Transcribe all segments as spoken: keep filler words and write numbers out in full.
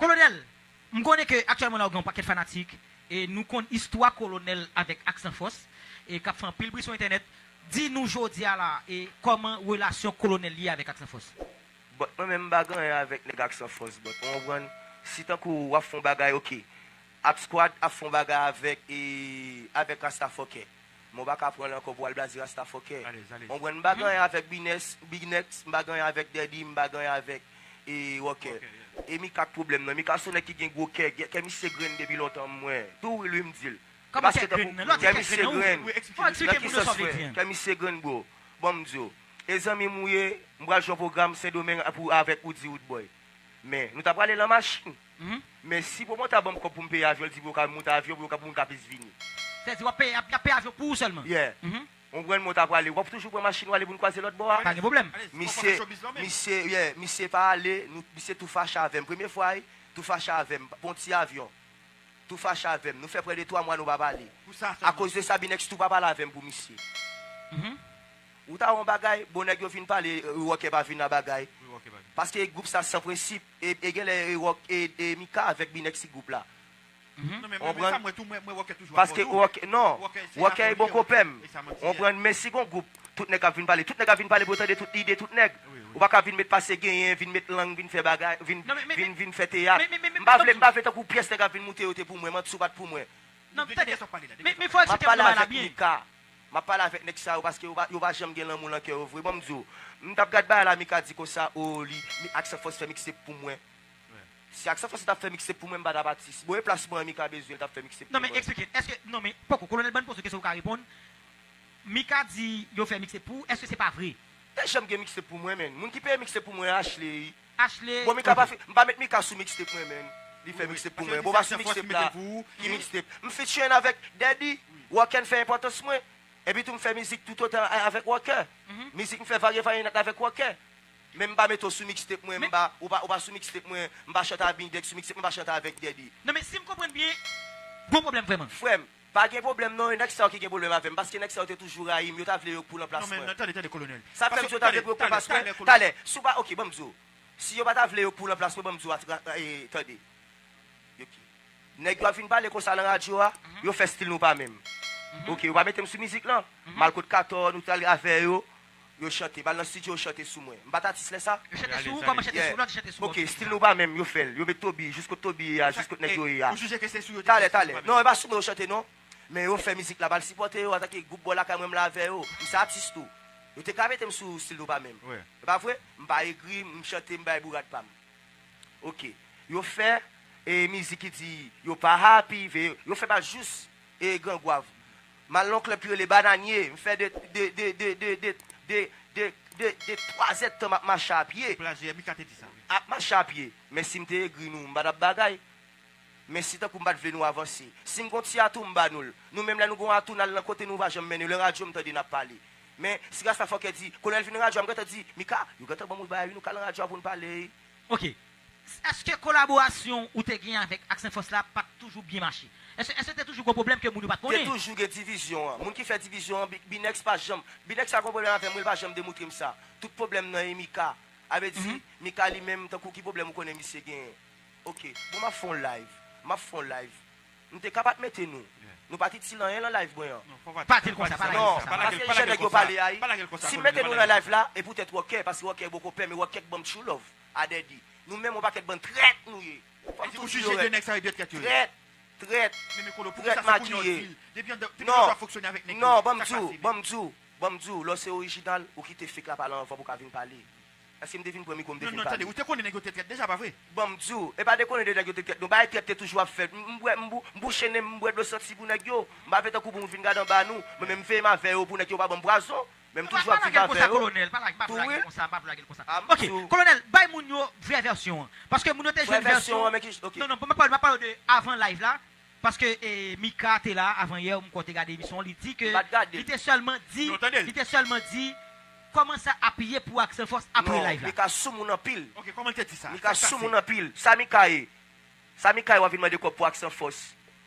Kolonèl, m konnen ke aktyèlman la ou gen yon pakèt fanatik, e nou konn istwa Kolonèl avèk Aksanfòs, e k ap fè anpil bri sou entènèt. Di nou jodi a la, e kòman relasyon Kolonèl ye avèk Aksanfòs? But mwen menm m pa gen anyen avèk nèg Aksanfòs, but ou konprann, si tankou w ap fè yon bagay, ok, Ak Squad ap fè yon bagay avèk, e, avèk Rastafòkè. Men w pa ka pran l ankò pou w al blaze Rastafòkè. Ou konprann, m pa gen anyen avèk Binex, Binex, m pa gen anyen avèk Daddy, m pa gen anyen avèk, e, Rocker. E Mika k pwoblèm nan. Mika se yon nèg ki gen gwo kè, kè misye grenn depi lontan, mwen. Tou wi, wi, m di l. Kòman kè grenn nan? Lè w di kè grenn nan, ou, ou eksplike moun yo sa w vle di an. Kè misye grenn, bro. Ban m di w. E zanmi m ou ye, m pral jwe yon pwogram Sendomeng pou, avèk Woody Woodboy. Men, nou ta prale nan machin. Men si pwomotè a ban m kòb pou m peye avyon, l di pou yo ka moute avyon, pou yo ka, pou moun ka plis vini. Sètadi w ap peye, y ap, y ap peye avyon pou ou sèlman? Yeah. Ou konprann, men w ta prale, w ap toujou pran machin w ale pou n kwaze lòt bò a. Pa gen pwoblèm. Misye, misye, yeah, misye pa ale, nou, misye tou fache avè m. Premye fwa, wi, tou fache avè m. Pran yon ti avyon. Tou fache avè m. Nou fè prè de twa mwa nou pa pale. Akoz de sa, Binex tou pa pale avè m pou misye. Ou ta wè yon bagay, bon, nèg yo vin pale, e, Rocker pa vin nan bagay. Paske gwoup sa san prensip, e, e genlè, e, Rock, e, e Mika avèk Binex ki gwoup la. Ou konprann? Paske Rocker, non, Rocker e bon konpè m. Ou konprann? Men si gon gwoup, tout nèg ap vin pale, tout nèg ap vin pale pou yo tande tout ide tout nèg. Ou pa ka vin met pase genyen, vin met lang, vin fè bagay, vin, vin, vin fè teyat. M pa vle, m pa vle tankou pyès nèg ap vin moute yo te pou mwen, manti w pa t pou mwen. Non, tande. Men, men fò w eksplike m bagay la byen. M ap pale avèk nèg sa yo paske yo pa, yo pa janm gen lanmou nan kè yo vre. Ban m di w, m t ap gad bagay la, Mika di konsa, o, li, Aksanfòs fè mixtape pou mwen. Si Aksanfòs t ap fè mixtape pou mwen, m pa t ap atis. Bon, e plasman an Mika bezwen, l t ap fè mixtape pou mwen. Non, men eksplike. Èske, non, men poko, Kolonèl, ban m poze w kesyon ou ka reponn. Mika di yo fè mixtape pou ou, èske se pa vre? Te janm gen mixtape pou mwen, menn. Moun ki peye mixtape pou mwen, Ashley. Ashley. Bon, Mika pa fè, m pa met Mika sou mixtape mwen, menn. Li fè mixtape pou mwen. Bon, pa sou mixtape la. Ki mixtape? M featuring avèk Daddy. Rocker fè enpòtans mwen. Epi tou m fè mizik toutotan avèk Rocker. Mizik m fè varye varye nèt avèk Rocker. Men m pa mete w sou mixtape mwen, m pa, ou pa, ou pa sou mixtape mwen, m pa chante avèk Binex sou mixtape, m pa chante avèk Daddy. Non, men si m konprann byen, gon pwoblèm vrèman. Frè m, pa gen pwoblèm non, e nèg sa yo ki gen pwoblèm avè m, paske nèg sa yo te toujou rayi m, yo ta vle yo k poul an plas mwen. Non, men tande, tande, Kolonèl. Sa k fè m di yo ta vle pou yo k pran plas mwen? Talè, talè, si w pa, ok, ban m di w. Si yo pa ta vle yo k poul an plas mwen, ban m di w, e, tande. Ok. Nèg yo ap vin pale konsa nan radyo a, yo fè stil nou pa menm. Ok, yo pa mete m sou mizik lan. M al kot Katò, nou t al avè yo, yo chante. M al nan estidyo, yo chante sou mwen. M pa t atis lè sa? Yo chante sou ou, kòman chante sou ou? Lòt chante sou ou. Ok, stil nou pa menm, yo fè l. Yo met Toby, jis kot Toby ye a, jis kot nèg yo ye a. Talè, talè. Non, e pa sou mwen yo chante non. Men yo fè mizik la, m al sipòte yo antanke gwoup bò lakay mwen, m la avè yo. M se atis tou. Yo te ka mete m sou stil nou pa menm. E pa vre? M pa egri, m chante, m bay bourad pa m. Ok. Yo fè, e, mizik ki di yo pa happy, ve, yo fè bal jous, e, Gran Gwav. M al nan yon klèb ki rele Bananye, m fè de, de, de, de, de, de, de, de, de, de twa zèdtan m ap mache a pye. Plajè, Mika te di sa, wi. Ap mache a pye. Men si m te egri nou, m pa t ap bagay. Men si tankou m pa t vle nou avanse. Si m gon ti atou, m ba nou l. Nou menm lè nou gon atou, n al nan kote nou pa janm mennen yo. Lè radyo m tande n ap pale. Men si Rastafòkè di, Kolonèl vin nan radyo a, m gentan di, Mika, yo gentan ban m yon bagay wi, nou ka al nan radyo a pou n pale. Ok. Èske kolaborasyon ou te gen avèk Aksanfòs la pa t toujou byen mache? Èske, èske te toujou gon pwoblèm ke moun yo pa t konnen? Te toujou gen divizyon an. Moun ki fè divizyon an, Bi-, Binex pa janm, Binex pa gon pwoblèm avè m, wi, l pa janm demontre m sa. Tout pwoblèm nan e Mika. A vle di, Mika li menm, tankou ki pwoblèm ou konnen misye genyen? Ok. Bon, m ap fè yon live. M ap fè yon live. M te ka pa t mete nou. Nou pa t itil anyen nan live mwen an. Pa di l konsa, pa lage l konsa. Non, paske jan nèg yo pale a, wi. Si m mete nou nan live la, e poutèt Rocker, paske Rocker bon konpè, men Rocker k ban m true love a Daddy. Nou menm yon pakèt bann trèt nou ye. Fò m tou di yo rèd. Trèt, trèt, trèt makiye. Non, non, ban m di w, ban m di w, ban m di w, lè w se orijinal, ou kite fake la pale anvan pou w ka vin pale. Èske m te vin pran mikwo m te fin pale? Non, non, tande, ou te konnen nèg yo te trèt deja, pa vre? Ban m di w, e pa dekonnen de nèg yo te trèt, non, bagay trèt te toujou ap fèt. M, m bwè, m bou-, m bouche nen m, m bwè dlo santi pou nèg yo. M pa vle tankou pou moun vin gade anba nou. Mwen menm, m veye m avè yo pou nèg yo pa ban m pwazon. Men m toujou ap viv avè yo. Non, pa lage l konsa, Kolonèl, pa lage, pa lage l konsa. Ok, Kolonèl, bay moun yo vrè vèsyon an. Paske moun yo te jwenn vèsyon. Non, non, m ap pale, m ap pale de avan live la. Paske, e, Mika te la avan yè, m kwè w te gade emisyon an, li di ke li te sèlman di, li te sèlman di kòman sa ap ye pou Aksanfòs apre live la. Non, Mika soumoun anpil. Ok, kòman l te di sa? Mika soumoun anpil. Sa Mika ye? Sa Mika ye w ap vin mande kòb pou Aksanfòs?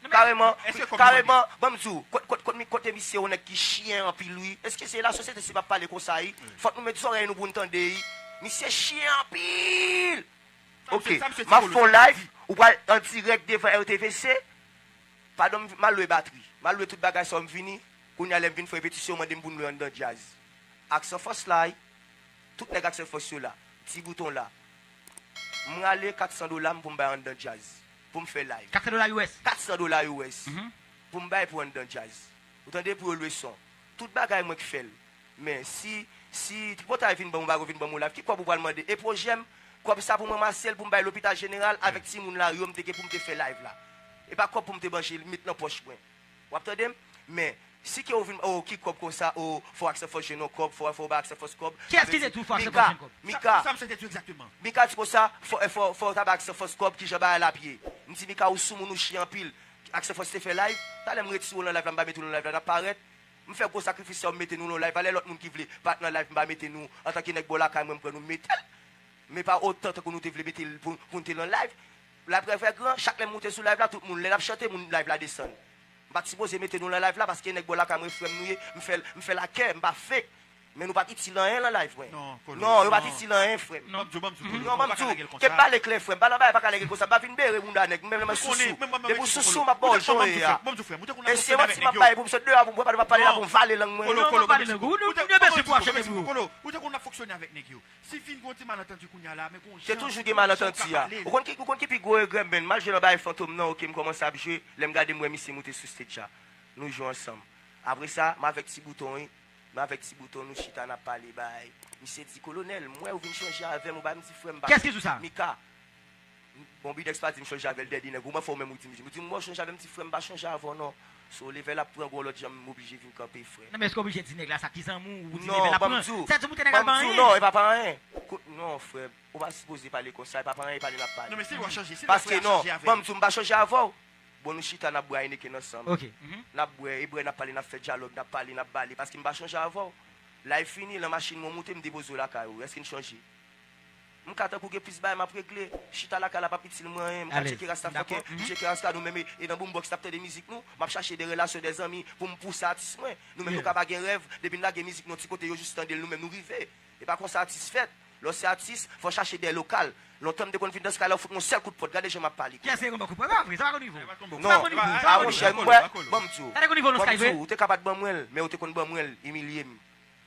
Kareman, kareman, ban m di w, kot, kot, kot, kote misye yon nèg ki chyen anpil wi. Èske se lasosyete si m ap pale konsa wi? Fòk nou met zòrèy nou pou n tande wi. Misye chyen anpil. Ok, m ap fè yon live, ou pral an dirèk devan R T V C. Padon, m al lwe batri. M al lwe tout bagay sa, m vini. Kounye a, lè m vin fè repetisyon, mande m pou n lwe anndan djaz. Aksan Fòs la, wi. Tout nèg Aksan Fòs yo la. Ti Bouton la. M rale kat san dola m pou m bay anndan djaz. Pou m fè live. Kat san dola U S. Kat san dola U S. Pou m bay pou anndan djaz. Ou tande, pou yo lwe son. Tout bagay mwen k fè l. Men si, si tripotay vin ban m, ou pa vin ban m yon live, ki kòb ou pral mande? E pwojè m, kòb sa pou m ranmase l pou m bay lopital jeneral avèk timoun la yo m te gen pou m te fè live la. E pa kòb pou m te manje l, met nan pòch mwen. W ap tande m? Men, si ke ou vin, oh, ki kòb konsa, oh, fò Aksan Fòs jwenn yon kòb, fò, fò w bay Aksan Fòs kòb. Kiyès ki te di w fò Aksan Fòs jwenn kòb? Mika, Sa, sa, se te di w egzakteman. Mika di konsa, fò, fò, fò w ta bay Aksan Fòs kòb, kijan bagay la ap ye? M di, Mika, ou soumoun, ou chi anpil. Aksan Fòs te fè live, talè m retire w nan live la, m pa mete w nan live la, n ap parèt. M fè gwo sakrifis sa yo, m mete nou nan live la, lè lòt moun ki vle pa t nan live, m pa mete nou. Antanke nèg bò lakay mwen, m pran nou, m mete l. Men pa otan tankou nou te vle mete l pou, pou n te nan live. Live la fè gran, chak lè m moute sou live la, tout moun, lè n ap chante, moun live la desann. M pa t sipoze mete nou nan live la, paske nèg bò lakay mwen, frè m nou ye, m fè l, m fè l ak kè, m pa fake. Men nou pa t itil anyen nan live mwen. Non, Kolo, non, yo pa t itil anyen, frè m. Non, ban m di w, ban m di w, Kolo, non, ban m di w, ke m pale klè, frè m. Pa nan bagay pa ka lage konsa. M pa vin bere bounda nèg. Menm lè mwen sousou. Depi w sousou, m ap ba w jan w ye a. Ban m di w, frè m, ou te konn ap fonksyone avèk nèg yo. E se manti m ap bay pou m sot deyò pou m wè pa nou pa pale la pou m vale lang mwen. Kolo, Kolo, ban m di w, ou te konn ap fonksyone avèk nèg yo. Si vin gen yon ti malantandi kounye a la, men gon jan. Te toujou gen malantandi a. Ou konn ki, ou konn ki pi gwo regrè m, men, m al jwe nan bagay Fantom nan, ok, m kòmanse ap jwe, lè m gade m wè misye moute sou stage la. Nou jwe ansanm. Apre sa, m avèk Ti Bouton, wi. M avèk Ti Bouton, nou chita, n ap pale, bay. Misye di, "Kolonèl, m wè ou vin chanje avè m, ou bay m di frè m pa." Kiyès ki di w sa? Mika. Bon, Bidex pa di m chanje avè l, Dèdi nèg, ou mwen fè w menm ou di m, ou di m, "M wè w chanje avè m, ti frè m pa chanje avè w, non." So, level ap pran gwo lòt jan, m oblije vin kanpe, frè. Non, men èske w oblije di nèg la sa ki zanmi w, ou di level ap pran? Sa di moute nèg al ban anyen? Non, e pa pa anyen. Kout, non, frè, ou pa sipoze pale konsa, e pa pa anyen, e pale n ap pale. Non, men si w a chanje, si lè frè a chanje avè w. Paske non, ban m di w, m pa chanje avè w. Bon, nou chita, n ap bwè Heineken ansanm. Ok. N ap bwè, e bwè, n ap pale, n ap fè dyalòg, n ap pale, n ap bale, paske m pa chanje avè w. Live fini, lan machin mwen moute, m depoze w lakay ou. Èske n chanje? M ka tankou gen plis bagay m ap regle. Chita lakay la p ap itil mwen anyen. M ka tcheke Rasta fòkè, m tcheke Rasta nou menm e, e nan boombox n ap tande mizik nou. M ap chache de relasyon, de zanmi pou m pouse atis mwen. Nou menm nou ka pa gen rèv, depi n lage mizik nou yon ti kote yo jis tande l, nou menm nou rive. E pa konsa atis fèt. Lè w se atis, fò w chache de lokal. Lontan m te konn vin nan Sky la, ou fout mwen yon sèl kout pòt. Gade jan m ap pale. Kiyès se konn ba w kout pòt? E pa vre, sa pa konn nivo. Non, a monchè, m wè, ban m di w. Ban m di w, ou te ka pa t ban mwen l, men ou te konn ban mwen l, imilye m.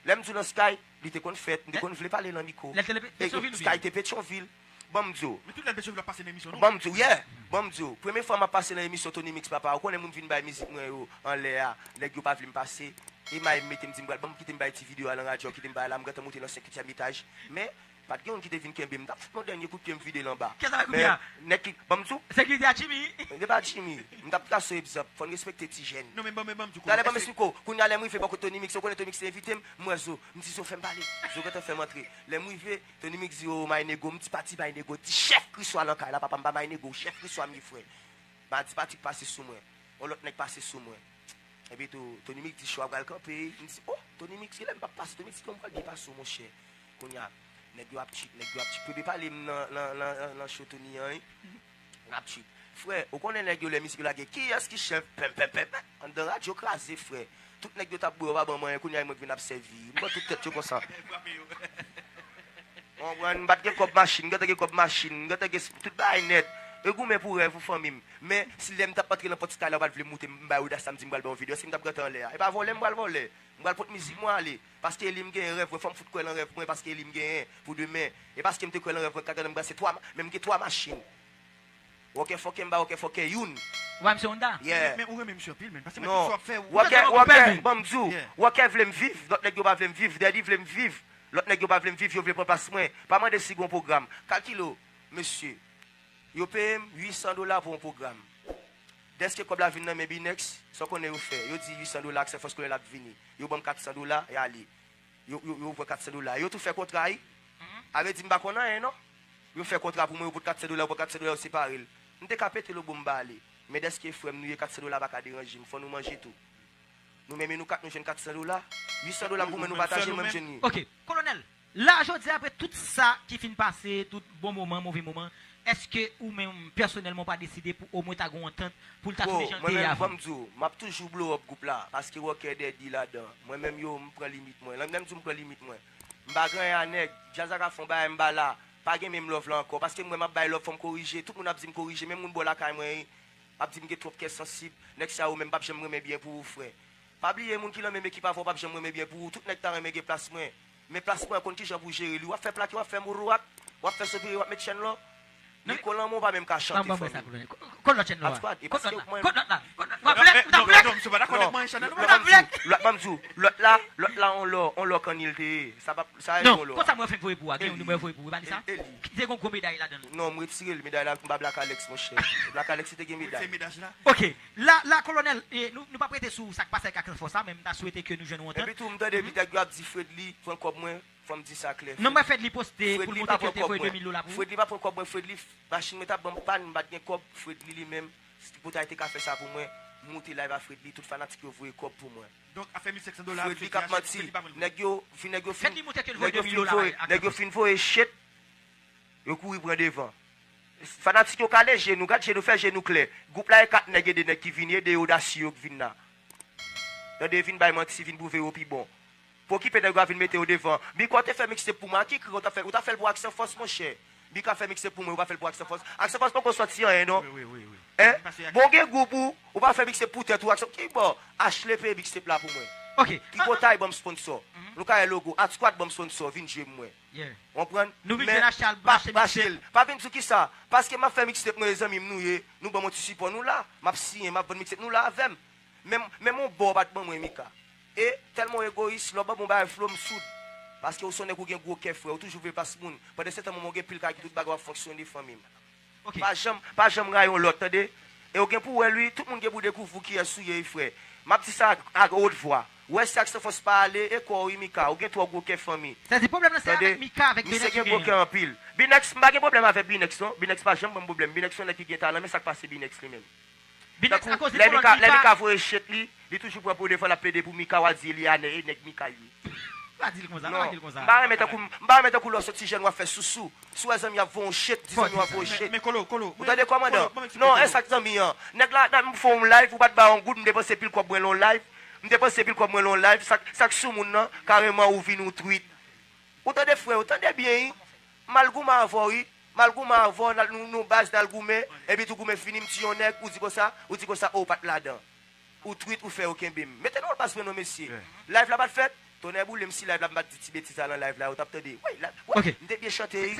Lè m di w nan Sky, li te konn fèt, m te konn vle pale nan mikwo. Lè l te Petyonvil oubyen? Sky te Petyonvil. Ban m di w. Men tout lè Petyonvil ap pase nan emisyon nou. Ban m di w, yeah. Ban m di w. Premye fwa m ap pase nan emisyon Tony Mix, papa, ou konnen moun vin bay mizik mwen yo anlè a, nèg yo pa vle m pase. E may m mete m di m pral, ban m kite m bay ti videyo a nan radyo, kite m bay la, m gentan moute nan senkyèm etaj. Men, pa t gen youn ki te vin kenbe m, m t ap fout yon dènye kout pye, m vide l anba. Kiyès avèk ou pye a? Men, nèg ki, ban m di w. Sekirite a Jimmy. Se pa Jimmy. M t ap trase w egzanp. Fò n respekte ti jèn. Non, men ban, men ban m di w. Talè ban m esplike w. Kounye a lè m rive bò kote Tony Mix, ou konnen Tony Mix te envite m, m wè Zo. M di Zo fè m pale. Zo gentan fè m antre. Lè m rive, Tony Mix di, "Oh, My Nego." M di, "Pa di My Nego." Di, "Chèf Kriswa nan kay la, papa, m pa My Nego, Chèf Kriswa m ye, frè." M a di Patrick pase sou mwen. Yon lòt nèg pase sou mwen. Epi tou, Tony Mix di, "Show a pral kanpe." M di, "Oh, Tony Mix, kilè m p ap pase?" Tony Mix di, "Non, m pral byen pase w, monchè." Kounye a, nèg yo ap tchit, nèg yo ap tchit. Premye pale m nan, nan, nan, nan, nan show Tony an, wi. N ap tchit. Frè, ou konnen nèg yo lè mizik yo lage, "Kiyès ki chèf?" Pèm, pèm, pèm, pèm. Anndan radyo kraze, frè. Tout nèg yo t ap bwè, yo pa ban m anyen, kounye a e mwen k vin ap sèvi. M pran tout tèt yo konsa. Ou konprann? M pa t gen kòb machin, m gentan gen kòb machin, m gentan gen tout bagay nèt. E goumen pou rèv ou fanmi m. Men, si lè m t ap antre nan pòt Sky la, ou pa t vle m moute, m bay odas la, m di m pral bay yon videyo, èske m t ap gentan anlè a? E pa vòlè m pral vòlè. M pral pot mizik mwen ale. Paske li m genyen rèv mwen, fò m fout kwè nan rèv mwen, paske li m genyen pou demen. E paske m te kwè nan rèv mwen, gade m brase twa, men m gen twa machin. Wòkè fòkè, m ba wòkè fòkè youn. Ou ba misye Honda? Yeah. Men, men ou renmen misye anpil, men. Paske mwen tout sa w ap fè, ou... Wòkè, wòkè, ban m di w. Yeah. Wòkè vle m viv, lòt nèg yo pa vle m viv, Dèdi vle m viv. Lòt nèg yo pa vle m viv, yo vle pran plas mwen. Pa mande si gon pwogram. Kalkile w, mesye. Yo peye m uit san dola pou yon pwogram. Dèske kòb la vin nan men Binex, sa w konnen yo fè? Yo di uit san dola, Aksan Fòs konnen l ap vini. Yo ban m kat san dola, y ale. Yo, yo, yo pran kat san dola. Yo tou fè kontra, wi. Mhm. A vle di, m pa konn anyen, non. Yo fè kontra pou mwen, yo pot kat san dola, yo pran kat san dola, yo separe l. M te ka pete lobo m ba ale. Men dèske frè m nou ye, kat san dola pa ka deranje m. Fò nou manje tou. Nou menm e nou kat, nou jwenn kat san dola. Uit san dola pou mwen, nou pataje, mwen m jwenn li. Ok, Kolonèl, la jodi a, apre tout sa ki fin pase, tout bon moman, move moman, èske ou menm, pèsonèlman, ou pa deside pou omwen ta gen yon antant pou l ta tounen jan l te ye avan? Bon, mwen menm, ban m di w, m ap toujou blow up gwoup la, paske Wòkè, Dèdi ladan. Mwen menm yo, m pran limit mwen. Lè m di w m pran limit mwen, m pa gen anyen a nèg. Djaz la ka fè yon bagay, m pa la. Pa gen menm love la ankò, paske m wè m ap bay love, fò m korije. Tout moun ap di m korije, menm moun bò lakay mwen, ap di m gen twòp kè sansib. Nèg sa yo menm p ap janm renmen byen pou ou, frè. Pa bliye, moun ki nan menm ekip avè w p ap janm renmen byen pou ou. Tout nèg ta renmen gen plas mwen. Men plas mwen, konn kijan pou jere li. W ap fè plake, w ap fè mourouwak, w ap fè sopire, w ap met chèn lò. Niko Lanmò pa menm ka chante fanmi. Kon lòt chèn lò a. Kon lòt la. Kon lòt la. Lòt la, lòt la, on lò, on lò kanni l te ye. Sa pa, sa e on lò. Non, konsa mwen fèk voye pou ou a. Gen youn mwen voye pou ou, pa li sa? Ki te gon gwo meday ladan l. Non, m retire l, meday la, m ba Black Alex, monchè. Black Alex, li te gen meday. Ok. La, la, kolonèl, nou, nou p ap rete sou sa k pase ak Aksyon Fòs la, men m ta swete ke nou jwenn yon antant. Epi tou, m tande nèg yo ap di Fredly pran kòb mwen, fò m di sa klè. Non, mwen Fredly poste pou l montre ke l te voye de mil dola pou ou. Fredly pa pran kòb mwen, Fredly, machin mwen t ap ban m pàn, m pa t gen kòb, Fredly li menm, si Potay te ka fè sa pou mwen, m moute live a Fredly, tout fanatik yo voye kòb pou mwen. Donk, afè mil senk san dola, Fredly k ap manti. Nèg yo, fi, nèg yo fin, nèg yo fin voye, nèg yo fin voye chet, yo kouri pran devan. Fanatik yo kale je nou, gad je nou, fè je nou klè. Gwoup la e kat nèg e de nèg ki vini, e de odasye yo k vin la. Tande, vin bay manti, vin pwouve yo pi bon. Pou okipe nèg yo a vin mete yo devan. Mika, w te fè mixtape pou mwen, a ki kri w ta fè, ou ta fè l pou Aksyon Fòs, monchè. Mika fè mixtape pou mwen, ou pa fè l pou Aksyon Fòs. Aksyon Fòs poko sòti anyen, non. Wi, wi, wi, wi. Hein? Bon, gen gwoup ou, ou pa fè mixtape pou tèt ou, Aksyon, ki bò? Ashley peye mixtape la pou mwen. Ok. Ki Potay ban m sponsor. Nou ka wè logo, At Squad ban m sponsor, vin jwe mwen. Konprann? Men pa, pa achte l. Pa vin di w kisa. Paske m ap fè mixtape mwen, e zanmi m nou ye. Nou ban m yon ti sipò, nou la. M ap siyen, m ap vann mixtape, nou la avè m. Menm, menm yon bò w pa t ban mwen, Mika. E tèlman w egoyis, lè w ban m yon bagay flow, m soud. Paske ou se yon nèg ou gen gwo kè, frè. Ou toujou vle pase moun. Pandan se tan, mwen, mwen gen pil kay ki tout bagay w ap fonksyone, fanmi m. Pa janm, pa janm rayi yon lòt, tande. E ou gen pou wè l, wi, tout moun gen pou dekouvri w kiyès ou ye, wi, frè. M ap di sa ak, ak wot vwa. Ou wè si Aksyon Fòs pa ale, e kò w, wi, Mika. Ou gen twò gwo kè, fanmi. Sa di pwoblèm nan se avèk Mika, avèk Bennett. Misye gen gwo kè anpil. Binex, m pa gen pwoblèm avèk Binex, non. Binex pa janm ban m pwoblèm. Binex se yon nèg ki gen talan, men sa k pase Binex li menm. Binex akoz li twò lòt Mika. Lè Mika voye chet li, li toujou pran pou devan, l ap plede pou Mika, w a di li a nè, e nèg Mika l ye. Pa di l konsa, pa di l konsa. M pa renmen tankou, m pa renmen tankou lè w soti jèn w ap fè sousou. Si w wè zanmi ap voye yon chet, di zanmi w ap voye chet. Men, men Kolo, Kolo, ou tande kòmandan? Non, e sa k zanmi an. Nèg la, m fè yon live, ou pa t ba yon goud, m depanse pil kòb mwen lan yon live. M depanse pil kòb mwen lan yon live, sa k, sa k sou moun nan, kareman ou vin ou tweet. Ou tande frè, ou tande byen, wi. M al goumen avè w, wi. M al goumen avè w, n al, nou, nou baz, n al goumen. Epi tou goumen fini, m tiye yon nèg, ou di konsa, ou di konsa, o, w pa t ladan. Ou tweet, ou fè yo kenbe m. Mete nan w baz mwen non, mesye. Live la pa t fèt. Tonnè boule m, si live la m pa t di ti betiz la nan live la, yo t ap tande. Wi, la, wi, m te byen chante, wi.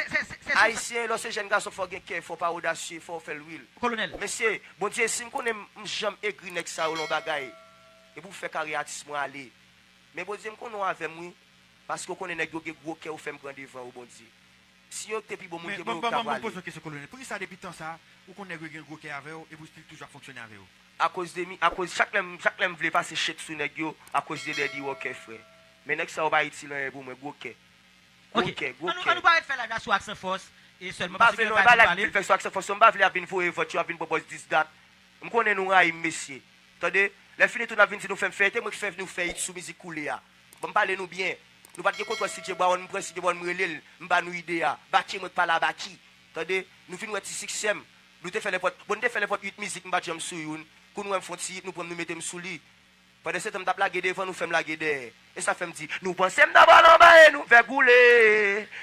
Ayisyen, lè w se jèn gason, fò w gen kè, fò w pa odasye, fò w fè l real. Mesye, Bondye, si m konnen m, m janm egri nèg sa yo lan yon bagay, e pou fè karyè atis mwen ale. Men Bondye, m konnen w avè m, wi. Paske w konnen nèg yo gen gwo kè, ou fè m pran devan yo, Bondye. Si yo te pi bon moun ke mwen, yo t ap ale. Poze yon kesyon, kolonèl. Poukisa depi tan sa, ou konn nèg yo gen gwo kè avè w, epi w still toujou ap fonksyone avè yo? Akoz de mi, akoz chak lè m, chak lè m vle pase chet sou nèg yo, akoz de Dirty Worker, frè. Men nèg sa yo pa itil anyen pou mwen, gwo kè. Gwo kè, gwo kè. Ann nou, ann nou pa ret fè live la sou Aksyon Fòs, e sèlman, paske gen yon bagay pou pale. M pa vle non, e pa live pou fè sou Aksyon Fòs, m pa vle ap vin voye vòt yo, ap vin pran pòz dis dat. M konnen nou rayi m, mesye. Tande, lè fini tou n ap vin di nou fè m fè, e te mwen k fè nou fè it sou mizik Koule a. Ban m pale nou byen. Nou pa t gen kontwòl C J Brown, m pran C J Brown, m rele l, m ba nou ide a. Baky, mwen k pale a Baky. Tande, nou vin wè ti siksè m. Nou te fè nenpòt, bon, nou te fè nenpòt uit mizik, m pa t janm sou youn. Kou nou wè m fè yon ti it, nou pran m, nou mete m sou li. Pandan se tan m t ap lage devan, nou fè m lage dèyè. E sa fè m di, nou panse m nan bò anba e nou fè koule.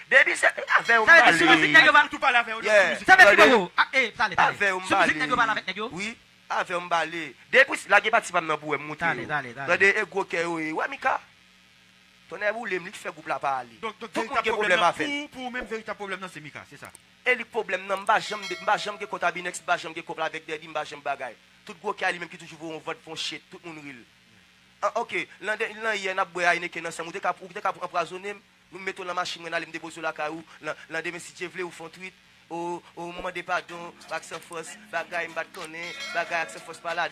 Depi se avè yo m pale. Sa vle di sou mizik nèg yo pa. Tou pale avè yo, non, sou mizik. Sa vle di, Bobo, a, e, pale, pale. Avè yo m pale. Sou mizik nèg yo pale avèk nèg yo? Wi, avè yo m pale. Depi lage pati pa m nan pou wè m moute yo. Tande, e gwo kè yo ye. Wè Mika. Tonnè boule m, li k fè gwoup la pa ale. Tout moun gen pwoblèm avè l. Donk, donk, veritab pwoblèm nan, pou, pou ou menm, veritab pwoblèm nan se Mika, se sa? E li k pwoblèm nan, m pa janm, m pa janm gen kont a Binex, m pa janm gen kont avèk Dirty, m pa janm bagay. Tout gwo kè a li menm ki toujou voye yon vant, voye yon chet, tout moun ri l. An, ok, lan de, lan yè n ap bwè Heineken ansanm, ou te ka, ou te ka anpwazonnen m, nou mete w lan machin mwen n ale, m depoze w lakay ou, lan, landemen si Dye vle ou fè yon tweet, o, o, m mande padon, Aksyon Fòs, bagay m pa t konnen, bagay Aksyon Fòs pa la.